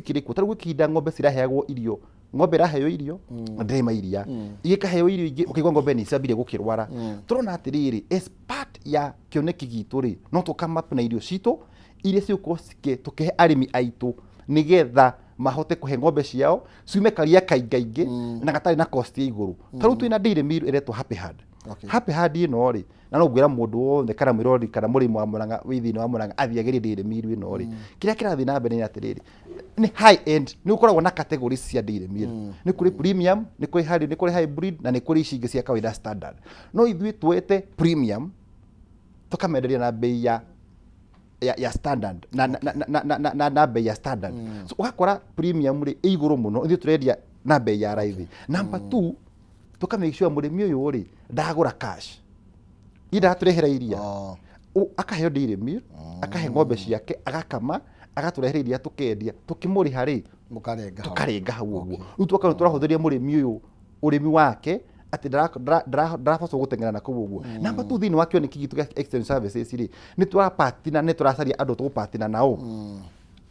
Kĩrĩ kuo. Tarĩu gwĩ ihinda ng'ombe ciraheagwo irio, ng'ombe ĩraheo irio na ndĩraima iria, igĩkaheo irio ingĩ ũkaigua ng'ombe nĩ ciambire gũkĩrwara. Tũrona atĩrĩrĩ, as part ya kĩoneki gitũ rĩ, no tũ come up na irio citũ iria cigũkorwo tũkĩhe arĩmi aitũ nĩgetha mahote kũhe ng'ombe ciao ciume karia kaingaingĩ na gatarĩ na cost ya igũrũ. Ta rĩu twĩna dairy meal ĩretwo Happy Herd. Happy Herd ĩno rĩ, na no ngwĩra mũndũ wothe kana mwĩrori kana mũrĩmi wa Murang'a wĩ thĩinĩ wa Murang'a athiĩ agerie dairy meal ĩno rĩ, kĩrĩa kĩrathiĩ na mbere nĩ atĩrĩrĩ, nĩ high end. Nĩ gũkoragwo na categories cia dairy meal, nĩ kũrĩ premium, nĩ kũrĩ high, nĩ kũrĩ hybrid, na nĩ kũrĩ ici ingĩ cia kawaida, standard. No ithuĩ tuete premium tũkamenderia na bei ya standard na bei ya standard. So ũgakora premium rĩ ĩ igũrũ mũno, ithuĩ tũrendia na bei ya raithi. Number two, tũka make sure mũrĩmi ũyũ rĩ ndagũra cash, indatũrehera iria. Akaheo dairy meal, akahe ng'ombe ciake, agakama, agatũrehera iria, tũkendia, tũkĩmũrĩha rĩ Mũkarenga hau. Tũkarenga hau ũguo. Rĩu tũgakorwo tũrahũthĩria mũrĩmi ũyũ ũrĩmi wake atĩ ndarabacwo gũteng'era na kũu ũguo. Number two, thĩinĩ wa kĩoneki gitũ gĩa extension services rĩ, nĩ tũrapatina, nĩ tũracaria andũ tũgũpatina nao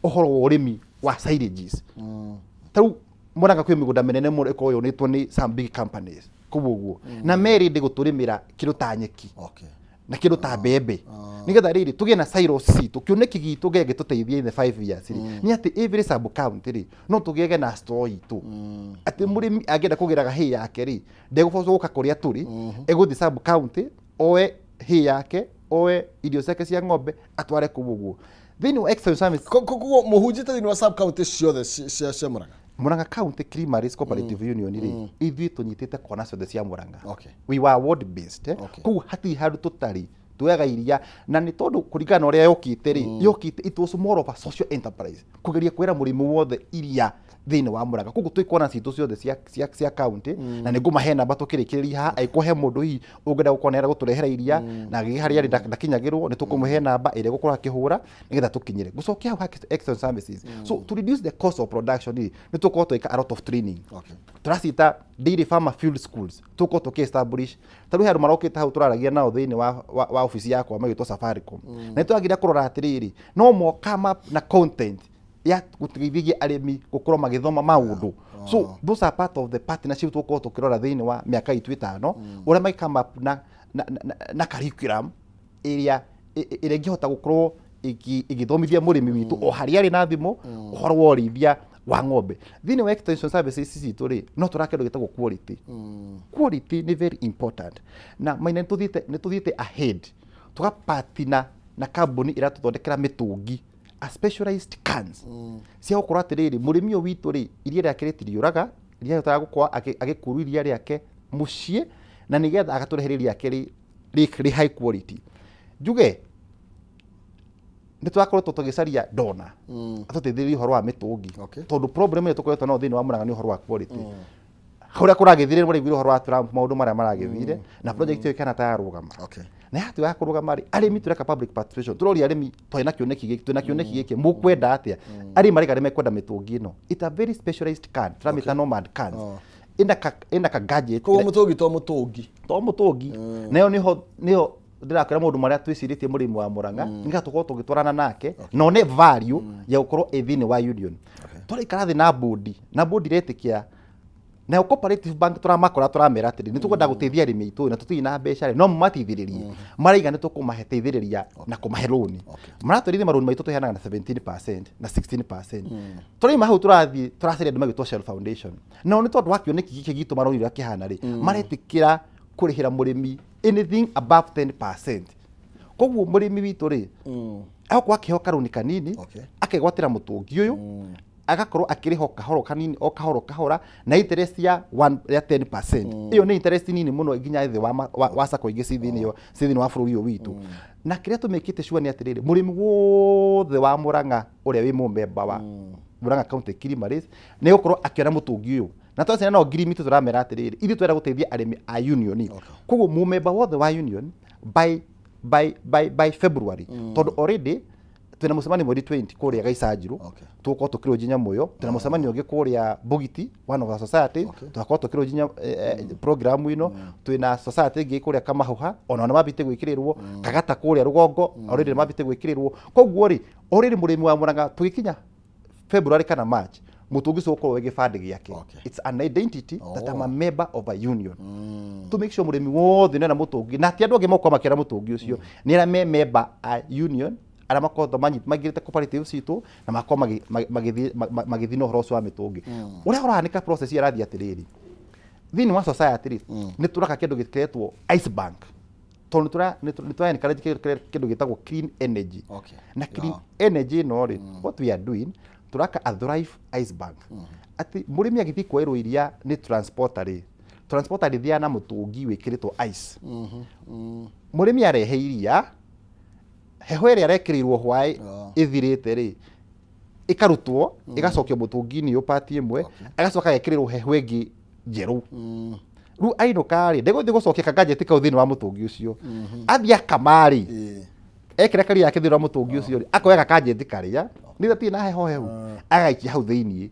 ũhoro wa ũrĩmi wa silages. Ta rĩu Murang'a kwĩ mĩgũnda mĩnene mũno ĩkoragwo yonĩtwo nĩ some big companies kũu ũguo, na merĩndĩ gũtũrĩmĩra kĩndũ ta nyeki na kĩndũ ta mbembe, nĩgetha rĩrĩ tũgĩe na silos citũ. Kĩoneki gitũ gĩa gĩtũteithia in the 5 years rĩ, nĩ atĩ every sub county rĩ, no tũgĩage na store itũ, atĩ mũrĩmi angĩenda kũgĩraga hay yake rĩ, ndegũbocwo gũka kũrĩa tũrĩ, egũthiĩ sub county oe hay yake, oe irio ciake cia ng'ombe, atware kũu ũguo. Thĩinĩ wa extension service Koguo mũhunjĩte thĩinĩ wa sub county ciothe cia Murang'a? Murang'a County Creameries Cooperative Union rĩ, ithuĩ tũnyitĩte kona ciothe cia Murang'a. We were ward based, eh? Koguo hatirĩ handũ tũtarĩ tuoyaga iria, na nĩ tondũ kũringana na ũrĩa yokĩte rĩ, yokĩte it was more of a social enterprise kũgeria kwĩra mũrĩmi wothe iria thĩinĩ wa Murang'a. Koguo twĩ kona citũ ciothe cia county, na nĩ ngũmahe namba tũkĩrĩkĩrĩria haha, angĩkorwo he mũndũ hihi ũngĩenda gũkorwo nĩarenda gũtũrehera iria na agĩgĩ harĩa arĩ ndakinyagĩrwo, nĩ tũkũmũhe namba ĩrĩa egũkorwo akĩhũra nĩgetha tũkinyĩre. Gũcokia hau ha extension services, so to reduce the cost of production rĩ, nĩ tũkorwo twĩka a lot of training. Tũracita dairy farmer field schools, tũkorwo tũkĩ establish. Ta rĩu he andũ marokĩte hau tũraragia nao thĩinĩ wa ofici yakwa magĩtwo Safaricom, na nĩ tũrageria kũrora atĩrĩrĩ, no mo come up na content ya gũteithagia arĩmi gũkorwo magĩthoma maũndũ. So those are part of the partnership tũgũkorwo tũkĩrora thĩinĩ wa mĩaka itũ 5, ũrĩa magĩ come up na curriculum ĩrĩa ĩrĩa ĩngĩhota gũkorwo ĩgĩthomithia mũrĩmi witũ o harĩa arĩ na thimũ ũhoro wa ũrĩithia wa ng'ombe. Thĩinĩ wa extension services citũ rĩ, no tũrake kĩndũ gĩtagwo quality. Quality nĩ very important, na maina nĩ tũthiĩte ahead tũgapatina na kambuni ĩratũthondekera mĩtũngi, a specialized cans cia gũkorwo atĩrĩrĩ, mũrĩmi ũyũ witũ rĩ, iria rĩake rĩtiriũraga, iria rĩhotaga gũkorwo agĩkurua iria rĩake mũciĩ, na nĩgetha agatũrehere iria rĩake rĩ high quality. Njuge nĩ tũrakoretwo tũgĩcaria dona atũteithĩrĩrie ũhoro wa mĩtũngi, tondũ problem ĩrĩa tũkoretwo nayo thĩinĩ wa Murang'a nĩ ũhoro wa quality. Kũrĩa kũragĩthire, nĩ mũraiguire ũhoro wa Trump, maũndũ marĩa maragĩthire na project ĩyo ĩkana ta yarũgama. Na yatuĩka ya kũrũgama rĩ, arĩmi tũreka public participation, tũroria arĩmi, twarĩ na kĩoneki gĩkĩ, twĩna kĩoneki gĩkĩ, mũkwenda atĩa? Arĩmi maraiga nĩ mekwenda mĩtũngi ĩno. It's a very specialized can, tũramĩta nomad cans. Ĩna ka gadget. Koguo mũtũngi to mũtũngi. To mũtũngi. Nayo nĩho ndĩrakwĩra maũndũ marĩa twĩcirĩtie mũrĩmi wa Murang'a, nĩgetha tũkorwo tũgĩtwarana nake na one value ya gũkorwo ĩ thĩinĩ wa union. Tũraikara thĩ na board, na board iretĩkia, nayo cooperative bank tũramakora, tũramera atĩrĩ, nĩ tũkwenda gũteithia arĩmi aitũ na tũtirĩ na mbeca rĩ, no mũmateithĩrĩrie. Maraiga nĩ tũkũmateithĩrĩria na kũmahe rũni. Maratwĩrire marũni maitũ tũheanaga na 17% na 16%. Tũraima hau, tũrathiĩ tũracaria andũ magĩtwo Shell Foundation, nao nĩ tondũ wa kĩoneki gĩkĩ gitũ maronire ũrĩa kĩhana rĩ, maretĩkĩra kũrĩhĩra mũrĩmi anything above 10%. Koguo mũrĩmi witũ rĩ, egũkorwo akĩheo karũni kanini, akegwatĩra mũtũngi ũyũ, agakorwo akĩrĩha o kahora kanini, o kahora kahora, na interest ya 1 ya 10%. Ĩyo nĩ interest nini mũno nginya thĩ wa sacco ingĩ ci thĩinĩ wa bũrũri ũyũ witũ. Na kĩrĩa tũmĩkĩte sure nĩ atĩrĩrĩ, mũrĩmi wothe wa Murang'a ũrĩa wĩ mũmemba wa Murang'a County Creameries nĩ egũkorwo akĩona mũtũngi ũyũ. Na twacina nao ngirimiti, tũramera atĩrĩrĩ, ithuĩ twenda gũteithia arĩmi a union. Koguo mũmemba wothe wa union by February, tondũ already twĩna mũcemanio mweri 20 kũrĩa Gaicanjirũ, tũgũkorwo tũkĩrũnji nyamũ ĩyo. Twĩna mũcemanio ũngĩ kũrĩa Bugiti, one of our societies, tũgakorwo tũkĩrũnji program ĩno. Twĩna society ĩngĩ kũrĩa Kamahuha, ona nĩ mambĩte gwĩkĩrĩrwo. Kagata kũrĩa rũgongo already nĩ mambĩte gwĩkĩrĩrwo. Koguo rĩ, already mũrĩmi wa Murang'a tũgĩkinya February kana March mũtũngi ũcio ũkorwo wĩ gĩbandĩ gĩake. It's an identity that I'm a member of a union. To make sure mũrĩmi wothe nĩona mũtũngi na ti andũ angĩ mokorwo makĩona mũtũngi ũcio nĩ arĩa me member a union arĩa makoragwo maingĩrĩte cooperative citũ na makorwo magĩthiĩ na ũhoro ũcio wa mĩtũngi. Ũrĩa ũrahanĩka process ĩrathiĩ atĩrĩrĩ, thĩinĩ wa society rĩ nĩ tũraka kĩndũ gĩkĩretwo ice bank tondũ nĩ tũra encourage kĩndũ gĩtagwo clean energy. Na clean energy ĩno rĩ, what we are doing, tũraka a Thrive Ice Bank. Atĩ mũrĩmi agĩthiĩ kuoerwo iria nĩ transporter rĩ, transporter rĩthiaga na mũtũngi wĩkĩrĩtwo ice. Mũrĩmi arehe iria, heho ĩrĩa arekĩrĩirwo hwaĩ ĩthirĩte rĩ, ĩkarutwo ĩgacokio mũtũngi-inĩ ũyũ part ĩmwe, agacoka agekĩrĩrwo heho ĩngĩ njerũ. Rĩu ainũka rĩ, ndegũthiĩ gũcokia kangajeti kau thĩinĩ wa mũtũngi ũcio. Athiĩ akama rĩ, ekĩra karia yake thĩinĩ wa mũtũngi ũcio rĩ, akoya gakanjeti karĩa nĩ gatirĩ na heho hehu, agaikia hau thĩinĩ.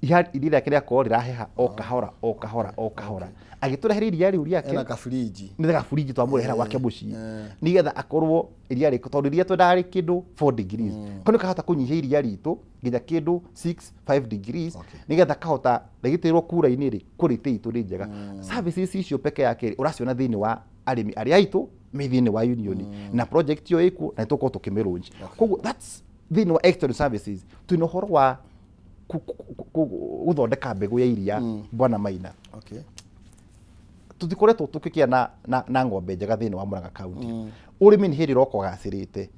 Iria rĩake rĩakorwo rĩraheha o kahora o kahora o kahora. Agĩtũrehera iria rĩu rĩake ena kaburinji, nĩ gaburinji twamũrehera gwake mũciĩ, nĩgetha akorwo iria rĩ, tondũ iria twendaga rĩ kĩndũ 4 degrees, kau nĩ kahota kũnyihia iria ritũ nginya kĩndũ 6 5 degrees, nĩgetha kahota rĩgĩtĩrwo kura-inĩ rĩ, quality itũ nĩ njega. Services icio peke yake rĩ, ũraciona thĩinĩ wa arĩmi arĩa aitũ me thĩinĩ wa union, na project ĩyo ĩkuo na nĩtũgũkorwo tũkĩmĩlaunch. Koguo that's thĩinĩ wa external services. Twĩna ũhoro wa gũthondeka mbegũ ya iria, Bwana Maina. Tũtikoretwo tũkĩgĩa na ng'ombe njega thĩinĩ wa Murang'a County. Ũrĩmi nĩ hĩndĩ ũroka ũgacĩrĩte.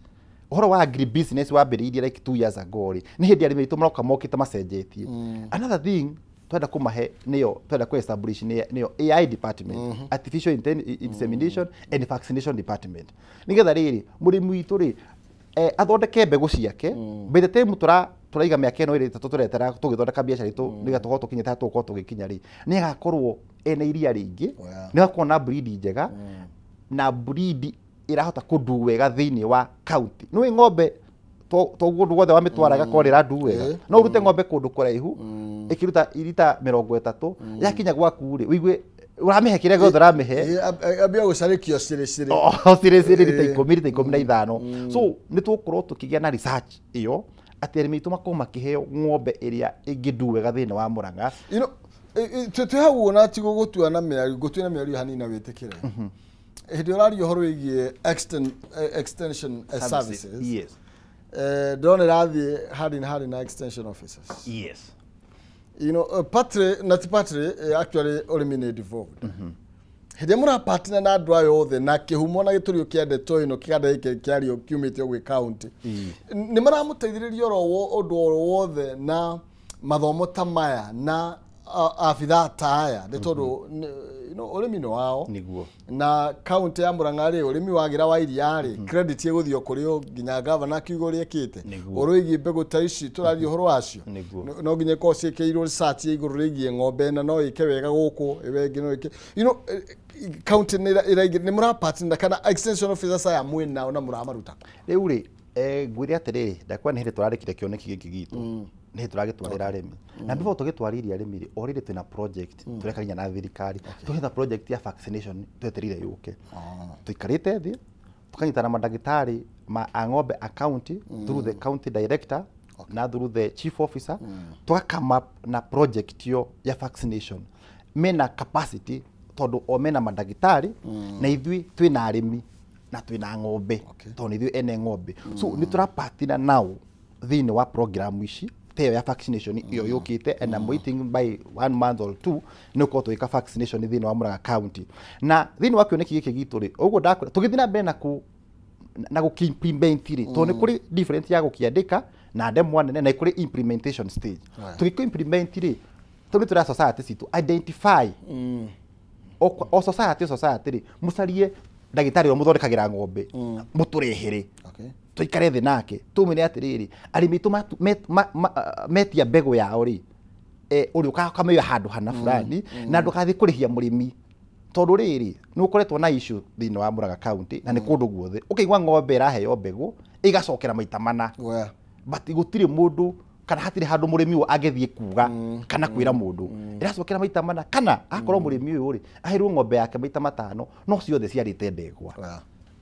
Ũhoro wa agri business wambĩrĩirie like 2 years ago rĩ, nĩ hĩndĩ arĩmi aitũ maroka mokĩte macenjetie. Another thing twenda kũmahe nĩyo twenda kũ establish nĩyo AI department, artificial insemination and vaccination department, nĩgetha rĩrĩ mũrĩmi witũ rĩ athondeke mbegũ ciake. By the time tũraiga mĩaka ĩno ĩrĩ ĩtatũ tũretera tũgĩthondeka biacara itũ nĩgetha tũkorwo tũkinyĩte harĩa tũgũkorwo tũgĩkinya rĩ, nĩ agakorwo ena iria rĩingĩ, nĩ agakorwo na breed njega na breed ĩrahota kũndu wega thĩinĩ wa county. Nĩũĩ ng'ombe toguo ũndũ wothe wamĩtwara ĩgakorwo ĩrandu wega, no ũrute ng'ombe kũndũ kũraihu ĩkĩruta irita 30 yakinya gwaku rĩ, ũigue ũramĩhe kĩrĩa gĩothe ũramĩhe, ambia gũcarĩkio cirĩ cirĩ cirĩ cirĩ rita 10 rita 15. So nĩ tũgũkorwo tũkĩgĩa na research ĩyo atĩ arĩmi aitũ makorwo makĩheo ng'ombe ĩrĩa ĩngĩndu wega thĩinĩ wa Murang'a. Twĩ hau ũguo na ti gũgũtua na mĩario, ngũtue na mĩario hanini na wĩtĩkĩre. Hĩndĩ ũraria ũhoro wĩgiĩ extension services, ndĩrona ĩrathiĩ hand in hand na extension officers. You know, partly, not partly, actually ũrĩmi nĩ devolved. Hĩndĩ ĩrĩa mũrapartner na andũ aya othe na kĩhumo na gĩtũrio kĩa ndeto ĩno kĩganda gĩkĩ kĩario kiumĩte gwĩ county, nĩ maramũteithĩrĩria oro ũndũ oro wothe na mathomo ta maya na abithaa ta aya, nĩ tondũ ũrĩmi nĩ wao. Nĩguo. Na county ya Murang'a rĩ, ũrĩmi wagira wa iria rĩ, credit ĩgũthiĩ o kũrĩ o nginya gavana akiuga ũrĩa ekĩte. Ũhoro wĩgiĩ mbegũ ta ici tũraria ũhoro wacio, no nginya ikorwo ciĩkĩirwo research ya igũrũ rĩgiĩ ng'ombe na no ĩke wega gũkũ, ĩwe ĩngĩ no ĩke. You know, county nĩ ĩraingĩ, nĩ mũrapartner kana extension officers aya mwĩ nao na mũramaruta? Rĩu rĩ, ngwĩre atĩrĩrĩ, ndakwa nĩ hĩndĩ tũrarĩkire kĩoneki gĩkĩ gitũ, nĩ hĩndĩ tũragĩtwarĩra arĩmi. Na before tũgĩtwarĩria arĩmi rĩ, already twĩna project tũreka nginya na thirikari. Twĩna project ya vaccination twetereire yũke. Tũikarĩte thĩ, tũkanyitana mandagĩtarĩ ma a ng'ombe a county through the county director na through the chief officer, tũga come up na project yo ya vaccination. Mena capacity tondũ o mena mandagĩtarĩ na ithuĩ twĩna arĩmi na twĩna ng'ombe, tondũ nĩ ithuĩ ene ng'ombe. So nĩ tũrapartner nao thĩinĩ wa program ici ta ĩyo ya vaccination ĩyo yũkĩte, and I'm waiting by 1 month or 2 nĩ ũkorwo tũgĩka vaccination thĩinĩ wa Murang'a County. Na thĩinĩ wa kĩoneki gĩkĩ gitũ rĩ, ũguo ndakwĩra tũgĩthiĩ na mbere na gũkĩ-implement rĩ, tondũ nĩ kũrĩ difference ya gũkĩandĩka na ndemwa nene na nĩ kũrĩ implementation stage. Tũgĩkĩ-implement rĩ, tondũ tũrĩ a society citũ identify o society society rĩ, mũcarie ndagĩtarĩ ũrĩa mũthondekagĩra ng'ombe, mũtũrehere. Tũikare thĩ nake tũmwĩre atĩrĩrĩ, arĩmi aitũ metia mbegũ yao rĩ, ũrĩa ũkaga ũkamĩoya handũ hana fulani, na ndũgathiĩ kũrĩhia mũrĩmi, tondũ rĩrĩ nĩ ũkoretwo na issue thĩinĩ wa Murang'a County na nĩ kũndũ guothe, ũkaigua ng'ombe ĩraheo mbegũ ĩgacokera maita mana, but gũtirĩ mũndũ kana hatirĩ handũ mũrĩmi ũyũ angĩthiĩ kuga kana kwĩra mũndũ ĩracokera maita mana, kana akorwo mũrĩmi ũyũ rĩ aheirwo ng'ombe yake maita matano no ciothe ciarĩte ndegwa.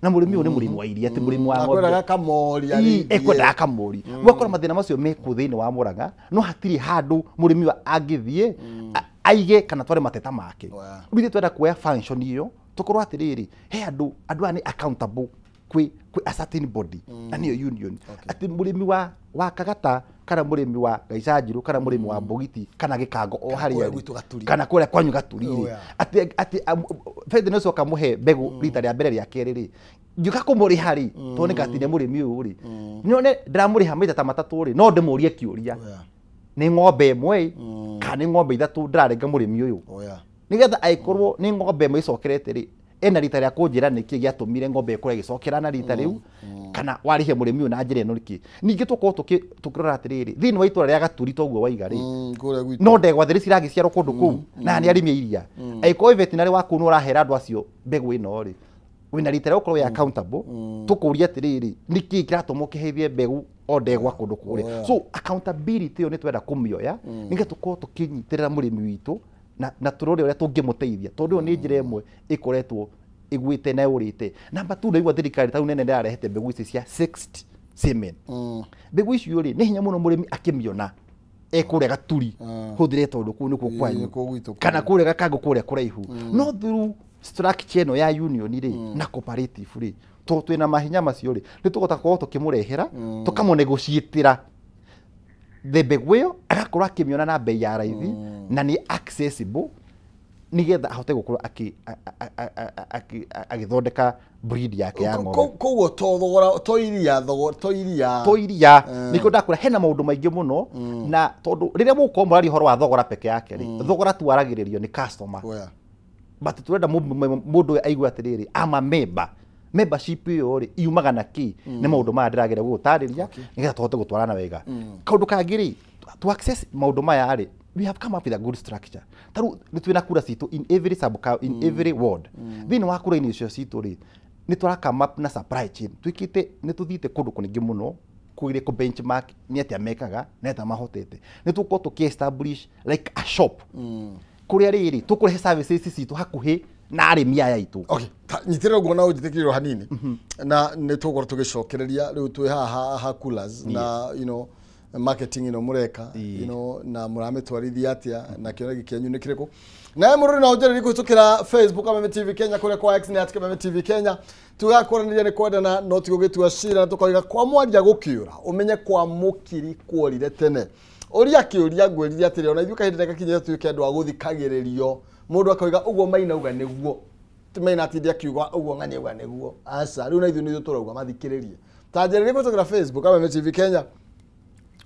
Na mũrĩmi ũyũ nĩ mũrĩmi wa iria, ti mũrĩmi wa ng'ombe. Akwendaga kamori arĩithie. Ekwendaga kamori. Ũgakora mathĩna macio mekuo thĩinĩ wa Murang'a, no hatirĩ handũ mũrĩmi ũyũ angĩthiĩ aige kana tware mateta make. Rĩu ithuĩ twenda kuoya function ĩyo, tũkorwo atĩrĩrĩ, he andũ, andũ aya nĩ accountable kwĩ a certain body, na nĩyo union. Atĩ mũrĩmi wa Kagata kana mũrĩmi wa Gaicanjirũ kana mũrĩmi wa Mbũgiti kana Gĩkango o harĩa rĩ, kana kũrĩa kwanyu Gaturi rĩ, atĩ bethe nĩ ũcoka mũhe mbegũ rita rĩa mbere rĩa kerĩ rĩ, ngĩũka kũmũrĩha rĩ, tondũ nĩ ngatine mũrĩmi ũyũ rĩ, nyone ndĩramũrĩha maita ta matatũ rĩ, no ndĩmũrie kĩũria, nĩ ng'ombe ĩmwe kana nĩ ng'ombe ithatũ ndĩrarenga mũrĩmi ũyũ, nĩgetha angĩkorwo nĩ ng'ombe ĩmwe ĩcokerete rĩ, ena rita rĩa kũnjĩra nĩkĩ gĩatũmire ng'ombe ĩkorwo ĩgĩcokera na rita rĩu, kana warĩhe mũrĩmi ũyũ na njĩra ĩno nĩkĩ. Ningĩ tũkorwo tũkĩrora atĩrĩrĩ, thĩinĩ wa itũra rĩa Gaturi toguo waiga rĩ, no ndegwa theri ciragĩciarwo kũndũ kũu, na nĩ arĩmi a iria. Angĩkorwo veterinary waku nĩ ũrahera andũ acio mbegũ ĩno rĩ, wĩna rita rĩa gũkorwo wĩ accountable, tũkũria atĩrĩrĩ, nĩkĩ kĩratũma ũkĩheithie mbegũ o ndegwa kũndũ kũrĩa. So accountability ĩyo nĩ twenda kũmĩoya, nĩgetha tũkorwo tũkĩnyitĩrĩra mũrĩmi witũ na tũrore ũrĩa tũngĩmũteithia, tondũ ĩyo nĩ njĩra ĩmwe ĩkoretwo ĩgwĩte na ĩũrĩte. Namba 2, naigua thirikari ta nene ndĩrarehete mbegũ ici cia sixed semen. Mbegũ icio rĩ, nĩ hinya mũno mũrĩmi akĩmĩona ekũrĩa Gaturi, hũthĩre tondũ kũu nĩkuo kwanyu, kana kũrĩa Gakango kũrĩa kũraihu. No through structure ĩno ya union rĩ, na cooperative rĩ, tondũ twĩna mahinya macio rĩ, nĩ tũkũhota gũkorwo tũkĩmũrehera, tũkamũnegotiatĩra the mbegũ ĩyo, agakorwo akĩmĩona na bei ya raithi, na nĩ accessible, nĩgetha ahote gũkorwo agĩthondeka breed yake ya ng'ombe. Koguo to thogora, to iria, thogora, to iria. To iria. Nĩkĩo ndakwĩra hena maũndũ maingĩ mũno, na tondũ rĩrĩa mũgũkorwo mũraria ũhoro wa thogora peke yake rĩ, thogora twaragĩrĩrio nĩ customer. But tũrenda mũndũ ũyũ aigue atĩrĩrĩ, ama member. Membership ĩyo rĩ, yumaga na kĩ? Nĩ maũndũ maya ndĩrageria gũgũtarĩria, nĩgetha tũhote gũtwarana wega. Kaũndũ kangĩ rĩ, to access maũndũ maya rĩ, we have come up with a good structure. Taru nĩ twĩna kura citũ in every sub in every ward. Thĩinĩ wa kura-inĩ icio citũ rĩ, nĩ tũra come up na supply chain. Twĩkĩte, nĩ tũthiĩte kũndũ kũingĩ mũno kũgeria kũ benchmark nĩ atĩa mekaga, nĩ atĩa mahotete. Nĩ tũgũkorwo tũkĩ establish like a shop. Kũrĩa rĩrĩ, tũkũrehe services citũ hakuhĩ na arĩmi aya aitũ. Okay, nyitĩrĩra ũguo na ũnjĩtĩkĩrie hanini, na nĩ tũgũkorwo tũgĩcokereria rĩu twĩ haha ha coolers na you know marketing ĩno mũreka, you know, na mũramĩtwarithia atĩa, na kĩoneki kĩanyu nĩ kĩrĩkũ. Nawe mũrori no ũnjarĩrie kũhĩtũkĩra Facebook Kameme TV Kenya, kũrĩa kwa X nĩ @Kameme TV Kenya. Tugakwaranĩria nĩ kwendana no ti gũgĩtua cira, na tũkoiga kwa mwaria gũkĩũra, ũmenye kwa mũkiri kuorire tene. Ũria kĩũria ngwĩrire atĩrĩ, ona ithuĩ kahinda gakinyĩte tuĩke andũ a gũthikagĩrĩrio, mũndũ akoiga ũguo Maina auga nĩguo, ti Maina atinde akiuga ũguo ng'ania auga nĩguo, aca, rĩu na ithuĩ nĩ ithuĩ tũrauga mathikĩrĩrie. Ta njarĩrie kũhĩtũkĩra Facebook Kameme TV Kenya,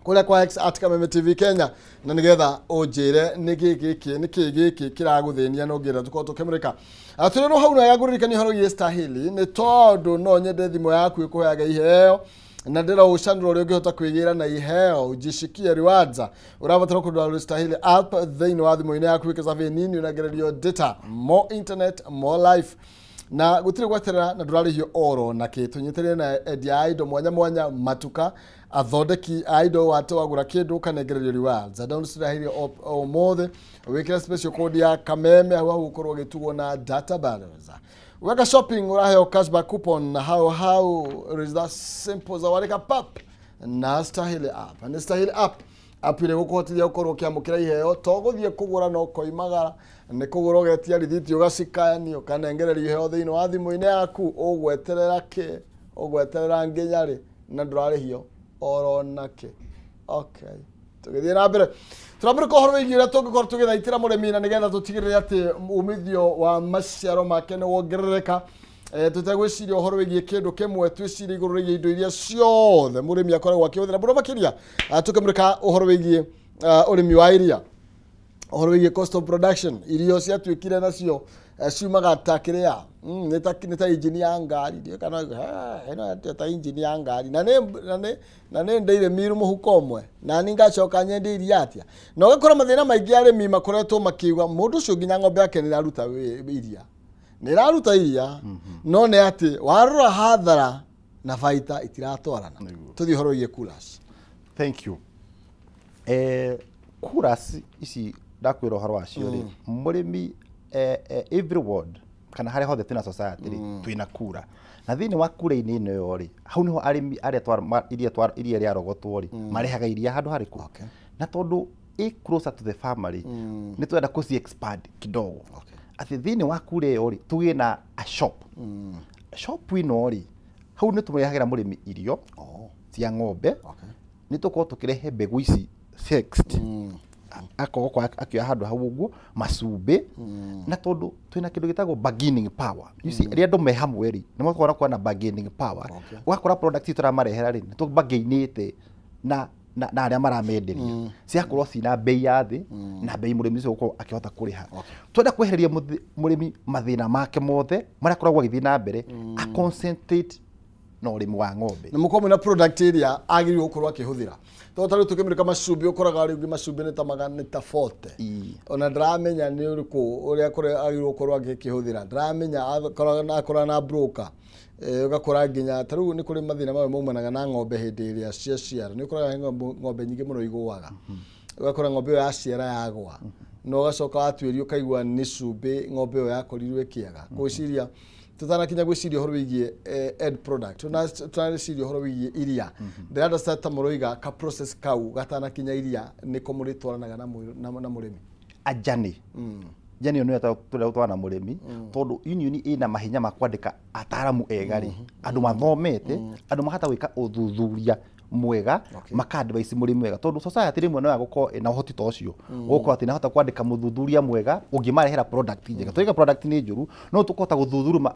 kũrĩa kwa X @Kameme TV Kenya, na nĩgetha ũnjĩre nĩkĩ gĩkĩ, nĩkĩ gĩkĩ kĩragũthĩnia na ũngĩenda tũkorwo tũkĩmũrĩka. Tũrĩ no hau na ngũririkania ũhoro wĩgiĩ Stahili, nĩ tondũ no nyende thimũ yaku ĩkũheaga iheo, na ndĩraũcanũra ũrĩa ũngĩhota kwĩgĩra na iheo, ujishikie rewards. Ũrabatara kũ-download Stahili app thĩinĩ wa thimũ-inĩ yaku, wĩke survey nini, ũnengererio data, more internet, more life. Na gũtirĩ gweterera na ndũrarĩhio oro na kĩ. Tũnyitĩrĩre na endia a indo mwanya mwanya, matuka, athondeki a indo, wate wagũra kĩndũ ũkanengererio rewards. Download Stahili ũmũthĩ, wĩkĩre special code ya Kameme, hau hau ũkorwo ũgĩtugwo na data bundles. Weka shopping ũraheo cashback coupon na hau hau, it is that simple. Zawarika pap na Stahili app. Na Stahili app, app ĩrĩa ĩgũkũhotithia gũkorwo ũkĩamũkĩra iheo, to gũthiĩ kũgũra no koimagara, nĩ kũgũra ũgetia rithiti ũgacikayania, ũkanengererio iheo thĩinĩ wa thimũ-inĩ yaku, ũgweterera kĩ, ũgweterera nginya rĩ, na ndũrarĩhio oro na kĩ. Okay, tũgĩthiĩ na mbere. Tũramũrĩka ũhoro wĩgiĩ ũrĩa tũngĩkorwo tũgĩthaitĩra mũrĩmi na nĩgetha tũtigĩrĩre atĩ umithio wa maciaro make nĩ wongerereka. Tũtegwĩciria ũhoro wĩgiĩ kĩndũ kĩmwe, twĩcirie igũrũ rĩgiĩ indo iria ciothe mũrĩmi akoragwo akĩhũthĩra mũno makĩria. Tũkĩmũrĩka ũhoro wĩgiĩ ũrĩmi wa iria, ũhoro wĩgiĩ cost of production, irio ciatuĩkire nacio ciumaga ta kĩrĩa, nĩ ta injini ya ngari, ndiũĩ kana ĩno ta injini ya ngari, na nĩ ndeire miru mũhuko ũmwe, na nĩ ngacoka nyendie iria atĩa. Na ũgakora mathĩna maingĩ arĩmi makoretwo makiuga mũndũ ũcio nginya ng'ombe yake nĩ ĩraruta iria, nĩ ĩraruta iria, no nĩ atĩ warora hathara na baita itiratwarana. Tũthiĩ ũhoro wĩgiĩ coolers. Thank you. Coolers ici ndakwĩra ũhoro wacio rĩ, mũrĩmi every ward Kana harĩa hothe twĩna society rĩ, twĩna kura. Na thĩinĩ wa kura-inĩ ĩno ĩyo rĩ, hau nĩho arĩmi arĩa iria rĩarogotwo rĩ, marehaga iria handũ harĩkũ. Na tondũ ĩ closer to the farmer rĩ, nĩ twenda kũci expand kidogo. Atĩ thĩinĩ wa kura ĩyo rĩ, tũgĩe na a shop. Shop ĩno rĩ, hau nĩ tũmũrehagĩra mũrĩmi irio cia ng'ombe. Nĩ tũkorwo tũkĩrehe mbegũ ici sexed. Akorwo akĩoya handũ hau ũguo macumbĩ, na tondũ twĩna kĩndũ gĩtagwo bargaining power. You see, rĩrĩa andũ me hamwe rĩ, nĩ makoragwo kuwa na bargaining power. Ũgakora product ici tũramarehera rĩ, nĩ tũbargainĩte na arĩa maramenderia. Ciakorwo cina bei ya thĩ, na bei mũrĩmi ũcio gũkorwo akĩhota kũrĩha. Twenda kwehereria mũrĩmi mathĩna make mothe marĩa akoragwo agĩthiĩ na mbere, a concentrate na ũrĩmi wa ng'ombe. Na mũkorwo mwĩna product ĩrĩa agĩrĩirwo gũkorwo akĩhũthĩra. Tondũ ta rĩu tũkĩmĩrĩka macumbĩ, ũkoraga rĩngĩ macumbĩ nĩ ta magana nĩ ta 40. Ona ndaramenya nĩ ũrĩkũ ũrĩa agĩrĩirwo gũkorwo agĩkĩhũthĩra. Ndaramenya akoragwo na broker. Ũgakora nginya ta rĩu nĩ kũrĩ mathĩna mamwe maumanaga na ng'ombe hĩndĩ ĩrĩa ciaciara. Nĩ ũkoraga ng'ombe nyingĩ mũno igũaga. Ũgakora ng'ombe ĩyo yaciara yagwa. Na ũgacoka watuĩria ũkaigua nĩ cumbĩ ng'ombe ĩyo yakorirwo ĩkĩaga. Gwĩciria tutanakinya gwĩciria ũhoro wĩgiĩ end product, tũtaneciria ũhoro wĩgiĩ iria. Ndĩranda ta mũroiga ka process kau gatanakinya iria nĩko mũrĩtwaranaga na mũrĩmi. Ajani jani ĩyo nĩyo tũrĩa gũtwarana na mũrĩmi, tondũ union ĩna mahinya ma kwandĩka ataaramu ega rĩ, andũ mathomete, andũ mahota gwĩka ũthuthuria mwega, maka advise mũrĩmi wega, tondũ society rĩmwe no yagũkorwo ĩna ũhoti ta ũcio, gũkorwo atĩ nĩahota kwandĩka mũthuthuria mwega ũngĩmarehera product njega. Tũiga product nĩ njũru, no tũkũhota gũthuthuruma